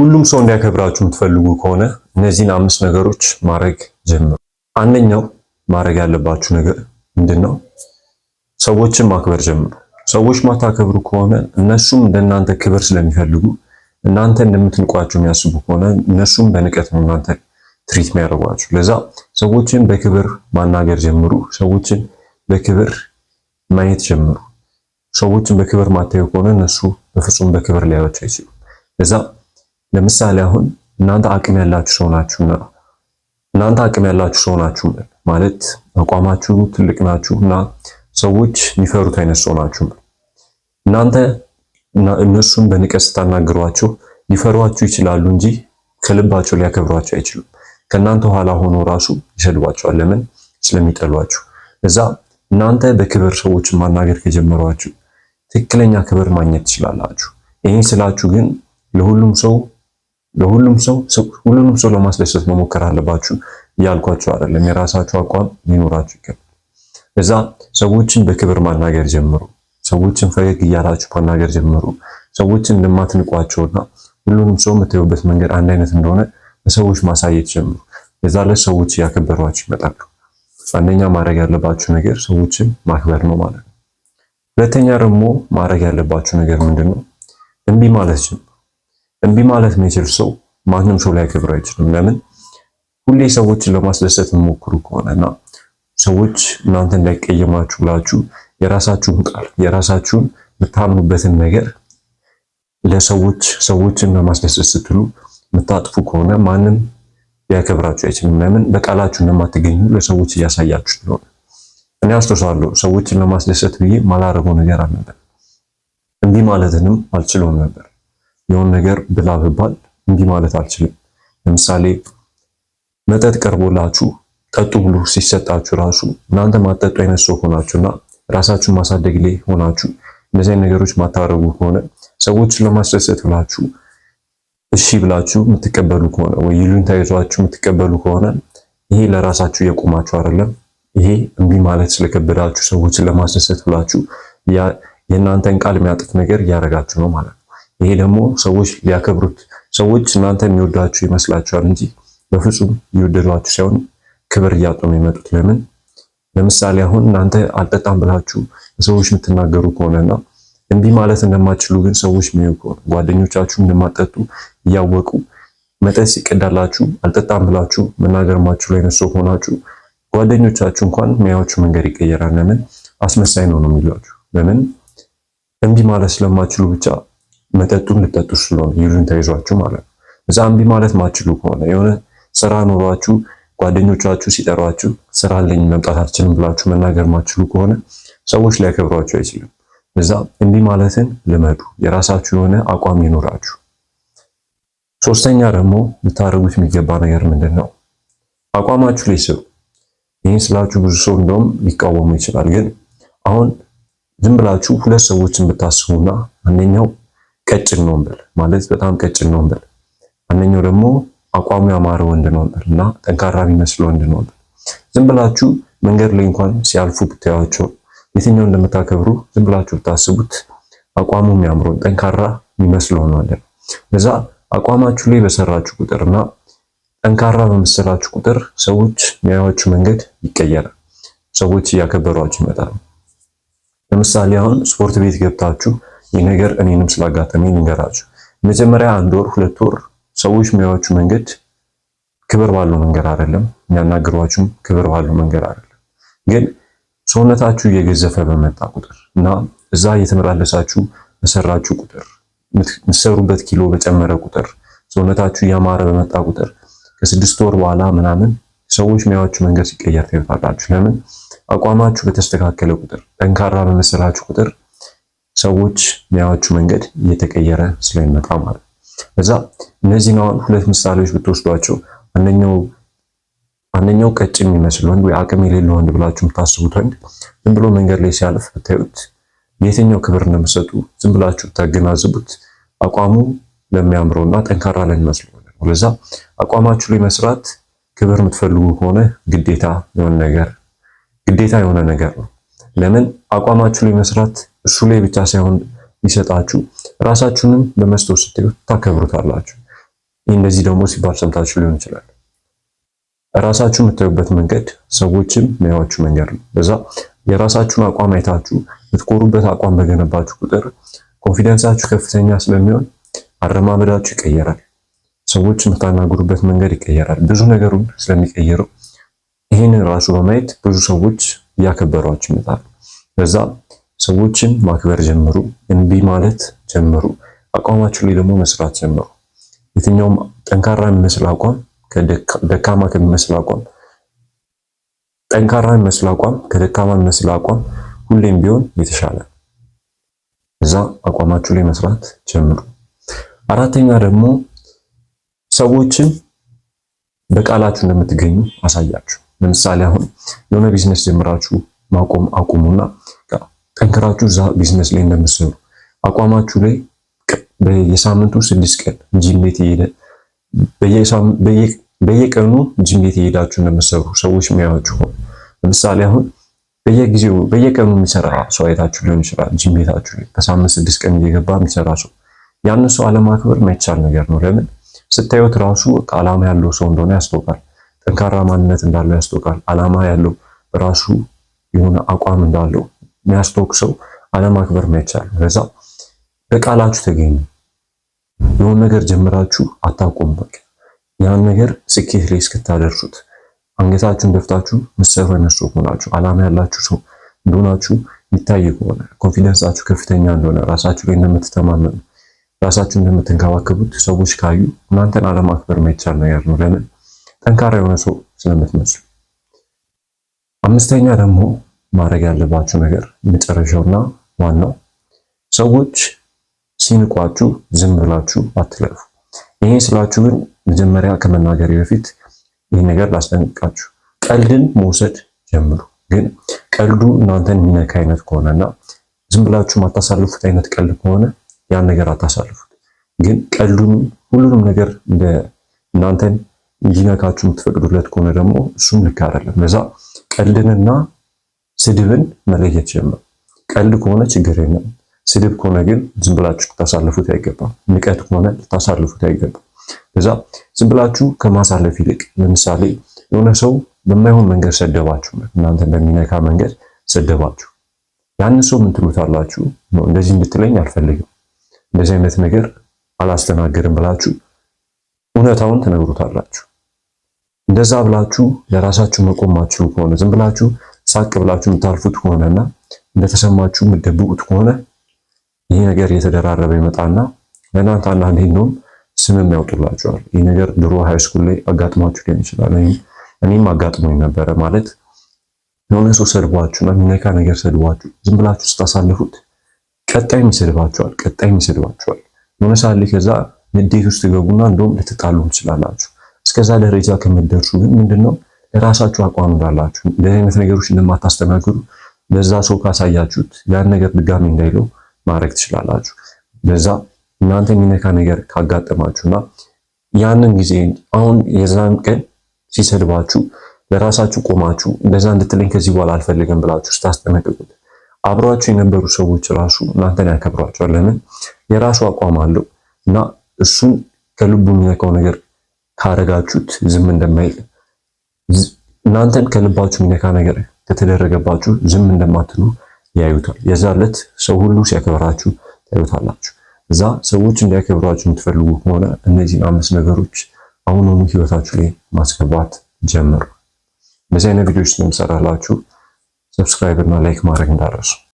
ሁሉም ሰው እንዲያከብራችሁ የምትፈልጉ ከሆነ እነዚህን አምስት ነገሮች ማድረግ ጀምሩ። አንደኛው ማድረግ ያለባችሁ ነገር ምንድነው? ሰዎችን ማክበር ጀምሩ። ሰዎች ማታከብሩ ከሆነ እነሱም እንደናንተ ክብር ስለሚፈልጉ እናንተ እንደምትንቋቸው የሚያስቡ ከሆነ እነሱም በንቀት ነው እናንተ treat የሚያደርጓችሁ። ለዛ ሰዎችን በክብር ማናገር ጀምሩ። ሰዎችን በክብር ማየት ጀምሩ። ሰዎችን በክብር ማታዩ ከሆነ እነሱ በፍጹም በክብር ሊያዩአችሁ አይችሉም። ለዛ ለምሳሌ አሁን እናንተ አቅም ያላችሁ ሰው ናችሁና እናንተ አቅም ያላችሁ ሰው ናችሁ ማለት አቋማችሁ ትልቅ ናችሁ እና ሰዎች የሚፈሩት አይነት ሰው ናችሁ። እናንተ እነሱን በንቀት ስታናግሯቸው ሊፈሯችሁ ይችላሉ እንጂ ከልባቸው ሊያከብሯችሁ አይችሉም። ከእናንተ ኋላ ሆኖ ራሱ ይሰድቧቸዋል። ለምን? ስለሚጠሏችሁ። እዛ እናንተ በክብር ሰዎችን ማናገር ከጀመሯችሁ ትክክለኛ ክብር ማግኘት ትችላላችሁ። ይህን ስላችሁ ግን ለሁሉም ሰው ለሁሉም ሰው ሁሉንም ሰው ለማስደሰት መሞከር አለባችሁ እያልኳችሁ አይደለም። የራሳችሁ አቋም ሊኖራችሁ ይገባል። እዛ ሰዎችን በክብር ማናገር ጀምሩ። ሰዎችን ፈገግ እያላችሁ ማናገር ጀምሩ። ሰዎችን እንደማትንቋቸውና ሁሉንም ሰው የምታዩበት መንገድ አንድ አይነት እንደሆነ ለሰዎች ማሳየት ጀምሩ። የዛ ለሰዎች እያከበሯችሁ ይመጣሉ። አንደኛ ማድረግ ያለባችሁ ነገር ሰዎችን ማክበር ነው ማለት ነው። ሁለተኛ ደግሞ ማድረግ ያለባችሁ ነገር ምንድነው? እምቢ ማለት ጀምሩ። እምቢ ማለት የሚችል ሰው ማንም ሰው ሊያከብረው አይችልም። ለምን? ሁሌ ሰዎችን ለማስደሰት የምትሞክሩ ከሆነና ሰዎች እናንተ እንዳይቀየማችሁ ብላችሁ የራሳችሁን ቃል የራሳችሁን የምታምኑበትን ነገር ለሰዎች ሰዎችን ለማስደሰት ስትሉ የምታጥፉ ከሆነ ማንም ሊያከብራችሁ አይችልም። ለምን? በቃላችሁ እንደማትገኙ ለሰዎች እያሳያችሁ ስለሆነ። እኔ አስታውሳለሁ ሰዎችን ለማስደሰት ብዬ ማላረገው ነገር አልነበር። እምቢ ማለትንም አልችለውም ነበር። የሆነ ነገር ብላ ብባል እምቢ ማለት አልችልም። ለምሳሌ መጠጥ ቀርቦላችሁ ጠጡ ብሎ ሲሰጣችሁ ራሱ እናንተ ማጠጡ አይነት ሰው ሆናችሁና ራሳችሁን ማሳደግ ላይ ሆናችሁ እነዚህ ነገሮች ማታረጉ ከሆነ ሰዎችን ለማስደሰት ብላችሁ እሺ ብላችሁ የምትቀበሉ ከሆነ ወይ ይሉኝታ ይዟችሁ የምትቀበሉ ከሆነ ይሄ ለራሳችሁ የቆማችሁ አይደለም። ይሄ እምቢ ማለት ስለከበዳችሁ ሰዎችን ለማስደሰት ብላችሁ የእናንተን ቃል የሚያጥፍ ነገር እያደረጋችሁ ነው ማለት ነው። ይሄ ደግሞ ሰዎች ሊያከብሩት ሰዎች እናንተ የሚወዷችሁ ይመስላችኋል እንጂ በፍጹም እየወደዷችሁ ሳይሆን ክብር እያጡ ነው የመጡት። ለምን? ለምሳሌ አሁን እናንተ አልጠጣም ብላችሁ ሰዎች የምትናገሩ ከሆነና እምቢ ማለት እንደማትችሉ ግን ሰዎች የሚያዩ ከሆነ ጓደኞቻችሁ እንደማትጠጡ እያወቁ መጠጥ ሲቀዳላችሁ አልጠጣም ብላችሁ መናገር ማትችሉ አይነት ሰው ሆናችሁ ጓደኞቻችሁ እንኳን የሚያዩአችሁ መንገድ ይቀየራል። ለምን? አስመሳይ ነው ነው የሚሏችሁ። ለምን? እምቢ ማለት ስለማትችሉ ብቻ መጠጡን ልጠጡ ስለሆነ ይሉኝታ ይዟችሁ ማለት ነው። እዛ እምቢ ማለት ማትችሉ ከሆነ የሆነ ስራ ኖሯችሁ ጓደኞቻችሁ ሲጠሯችሁ ስራ አለኝ መምጣት አልችልም ብላችሁ መናገር ማትችሉ ከሆነ ሰዎች ሊያከብሯችሁ አይችልም። እዛ እምቢ ማለትን ልመዱ። የራሳችሁ የሆነ አቋም ይኖራችሁ። ሶስተኛ ደግሞ ልታደርጉት የሚገባ ነገር ምንድን ነው? አቋማችሁ ላይ ስሩ። ይህን ስላችሁ ብዙ ሰው እንደውም ሊቃወሙ ይችላል። ግን አሁን ዝም ብላችሁ ሁለት ሰዎችን ብታስቡና አንደኛው ቀጭን ነው እንበል፣ ማለት በጣም ቀጭን ነው እንበል፣ አንደኛው ደግሞ አቋሙ ያማረ ወንድ ነው እንበል እና ጠንካራ የሚመስል ወንድ ነው እንበል። ዝም ብላችሁ መንገድ ላይ እንኳን ሲያልፉ ብታያቸው የትኛው እንደምታከብሩ ዝም ብላችሁ ብታስቡት አቋሙ የሚያምረው ጠንካራ የሚመስለው ነው አለ። ለዛ አቋማችሁ ላይ በሰራችሁ ቁጥርና ጠንካራ በመሰላችሁ ቁጥር ሰዎች የሚያዩአችሁ መንገድ ይቀየራል። ሰዎች እያከበሯችሁ ይመጣሉ። ለምሳሌ አሁን ስፖርት ቤት ገብታችሁ ይህ ነገር እኔንም ስላጋጠመኝ ልንገራችሁ። መጀመሪያ አንድ ወር 2 ወር ሰዎች የሚያዩአችሁ መንገድ ክብር ባለው መንገድ አይደለም፣ የሚያናግሯችሁም ክብር ባለው መንገድ አይደለም። ግን ሰውነታችሁ እየገዘፈ በመጣ ቁጥር እና እዛ እየተመላለሳችሁ በሰራችሁ ቁጥር የምትሰሩበት ኪሎ በጨመረ ቁጥር ሰውነታችሁ እያማረ በመጣ ቁጥር ከ6 ወር በኋላ ምናምን ሰዎች የሚያዩአችሁ መንገድ ሲቀየር ታዩታላችሁ። ለምን? አቋማችሁ በተስተካከለ ቁጥር ጠንካራ በመሰላችሁ ቁጥር ሰዎች የሚያዩአችሁ መንገድ እየተቀየረ ስለሚመጣ ማለት ነው። እዛ እነዚህን አሁን ሁለት ምሳሌዎች ብትወስዷቸው አንደኛው ቀጭን የሚመስል ወንድ ወይ አቅም የሌለው ወንድ ብላችሁ የምታስቡት ወንድ ዝም ብሎ መንገድ ላይ ሲያልፍ ብታዩት የትኛው ክብር እንደምትሰጡ ዝም ብላችሁ ብታገናዝቡት አቋሙ ለሚያምረውና ጠንካራ ለሚመስለው ነው። ለዛ አቋማችሁ ላይ መስራት ክብር የምትፈልጉ ከሆነ ግዴታ የሆነ ነገር ግዴታ የሆነ ነገር ነው። ለምን አቋማችሁ ላይ መስራት እሱ ላይ ብቻ ሳይሆን የሚሰጣችሁ ራሳችሁንም በመስታወት ስታዩት ታከብሩታላችሁ። ይህ እንደዚህ ደግሞ ሲባል ሰምታችሁ ሊሆን ይችላል። ራሳችሁ የምታዩበት መንገድ ሰዎችም የሚያዩአችሁ መንገድ ነው። በዛ የራሳችሁን አቋም አይታችሁ የምትኮሩበት አቋም በገነባችሁ ቁጥር confidence ኣችሁ ከፍተኛ ስለሚሆን አረማመዳችሁ ይቀየራል። ሰዎች የምታናግሩበት መንገድ ይቀየራል። ብዙ ነገሩን ስለሚቀይረው ይህንን ራሱ በማየት ብዙ ሰዎች እያከበሯችሁ ይመጣሉ። በዛ ሰዎችን ማክበር ጀምሩ፣ እምቢ ማለት ጀምሩ፣ አቋማችሁ ላይ ደግሞ መስራት ጀምሩ። የትኛውም ጠንካራ የሚመስል አቋም ከደካማ ከሚመስል አቋም ጠንካራ የሚመስል አቋም ከደካማ የሚመስል አቋም ሁሌም ቢሆን የተሻለ። እዛ አቋማችሁ ላይ መስራት ጀምሩ። አራተኛ ደግሞ ሰዎችን በቃላችሁ እንደምትገኙ አሳያችሁ። ለምሳሌ አሁን የሆነ ቢዝነስ ጀምራችሁ ማቆም አቁሙና ጠንክራችሁ እዛ ቢዝነስ ላይ እንደምትሰሩ አቋማችሁ ላይ በየሳምንቱ 6 ቀን ጂም ቤት እየሄደ በየቀኑ ጂም ቤት እየሄዳችሁ እንደምትሰሩ ሰዎች የሚያዩአችሁ ሆነ። ለምሳሌ አሁን በየጊዜው በየቀኑ የሚሰራ ሰው አይታችሁ ሊሆን ይችላል። ጂም ቤታችሁ ላይ በሳምንት 6 ቀን እየገባ የሚሰራ ሰው ያን ሰው አለማክበር የማይቻል ነገር ነው። ለምን ስታዩት ራሱ አላማ ያለው ሰው እንደሆነ ያስታውቃል። ጠንካራ ማንነት እንዳለው ያስታውቃል። አላማ ያለው ራሱ የሆነ አቋም እንዳለው የሚያስታውቅ ሰው አለማክበር የማይቻል። ለዛ በቃላችሁ ተገኙ። የሆነ ነገር ጀምራችሁ አታቁም። በቃ ያን ነገር ስኬት ላይ እስክታደርሱት አንገታችሁን ደፍታችሁ ምትሰሩ አይነት ሰው ሆናችሁ አላማ ያላችሁ ሰው እንደሆናችሁ የሚታይ ከሆነ confidence ኣችሁ ከፍተኛ እንደሆነ ራሳችሁ ላይ እንደምትተማመኑ ራሳችሁ እንደምትንከባከቡት ሰዎች ካዩ እናንተን አለማክበር የማይቻል ነገር ነው። ለምን? ጠንካራ የሆነ ሰው ስለምትመስሉ። አምስተኛ ደግሞ ማድረግ ያለባችሁ ነገር መጨረሻውና ዋናው ሰዎች ሲንቋችሁ ዝም ብላችሁ አትለፉ። ይሄን ስላችሁ ግን መጀመሪያ ከመናገሬ በፊት ይህ ነገር ላስጠንቅቃችሁ። ቀልድን መውሰድ ጀምሩ። ግን ቀልዱ እናንተን የሚነካ አይነት ከሆነና ዝም ብላችሁ ማታሳልፉት አይነት ቀልድ ከሆነ ያን ነገር አታሳልፉት። ግን ቀልዱን ሁሉንም ነገር እንደ እናንተን እንዲነካችሁ የምትፈቅዱለት ከሆነ ደግሞ እሱም ልክ አይደለም። ለዛ ቀልድንና ስድብን መለየት ጀምሩ። ቀልድ ከሆነ ችግር የለም። ስድብ ከሆነ ግን ዝም ብላችሁ ልታሳልፉት አይገባም። ንቀት ከሆነ ልታሳልፉት አይገባም። ለዛ ዝም ብላችሁ ከማሳለፍ ይልቅ ለምሳሌ የሆነ ሰው በማይሆን መንገድ ሰደባችሁ፣ እናንተን በሚነካ መንገድ ሰደባችሁ፣ ያን ሰው ምን ትሉታላችሁ? ነው እንደዚህ እንድትለኝ አልፈልግም፣ እንደዚህ አይነት ነገር አላስተናግድም ብላችሁ እውነታውን ትነግሩታላችሁ። እንደዛ ብላችሁ ለራሳችሁ መቆም ማትችሉ ከሆነ ዝም ብላችሁ ሳቅ ብላችሁ የምታልፉት ከሆነና እንደተሰማችሁ የምትደብቁት ከሆነ ይህ ነገር እየተደራረበ ይመጣና ለእናንተ አንዳንዴ እንደውም ስምም ያወጡላችኋል። ይህ ነገር ድሮ high school ላይ አጋጥሟችሁ ሊሆን ይችላል። እኔም አጋጥሞኝ ነበረ። ማለት የሆነ ሰው ሰድቧችሁና የሚነካ ነገር ሰድቧችሁ ዝም ብላችሁ ስታሳልፉት ቀጣይም ይሰድባችኋል፣ ቀጣይም ይሰድባችኋል። የሆነ ሰዓት ላይ ከዛ ንዴት ውስጥ ትገቡና እንደውም ልትጣሉ ትችላላችሁ። እስከዛ ደረጃ ከምትደርሱ ግን ምንድነው ለራሳችሁ አቋም እንዳላችሁ እንደዚህ አይነት ነገሮች እንደማታስተናግዱ ለዛ ሰው ካሳያችሁት ያን ነገር ድጋሚ እንዳይለው ማድረግ ትችላላችሁ። ለዛ እናንተ የሚነካ ነገር ካጋጠማችሁና ያንን ጊዜ አሁን የዛን ቀን ሲሰድባችሁ ለራሳችሁ ቆማችሁ እንደዛ እንድትለኝ ከዚህ በኋላ አልፈልግም ብላችሁ ስታስጠነቅቁት አብሯችሁ የነበሩ ሰዎች ራሱ እናንተን ያከብሯቸዋል። ለምን? የራሱ አቋም አለው እና እሱን ከልቡ የሚነካው ነገር ካረጋችሁት ዝም እንደማይል እናንተን ከልባችሁ የሚነካ ነገር ከተደረገባችሁ ዝም እንደማትሉ ያዩታል። የዛ ዕለት ሰው ሁሉ ሲያከብራችሁ ታዩታላችሁ። እዛ ሰዎች እንዲያከብሯችሁ የምትፈልጉ ከሆነ እነዚህን አምስት ነገሮች አሁኑኑ ህይወታችሁ ላይ ማስገባት ጀምሩ። እንደዚህ አይነት ቪዲዮዎች ስለምሰራላችሁ subscribe እና like ማድረግ እንዳትረሱ።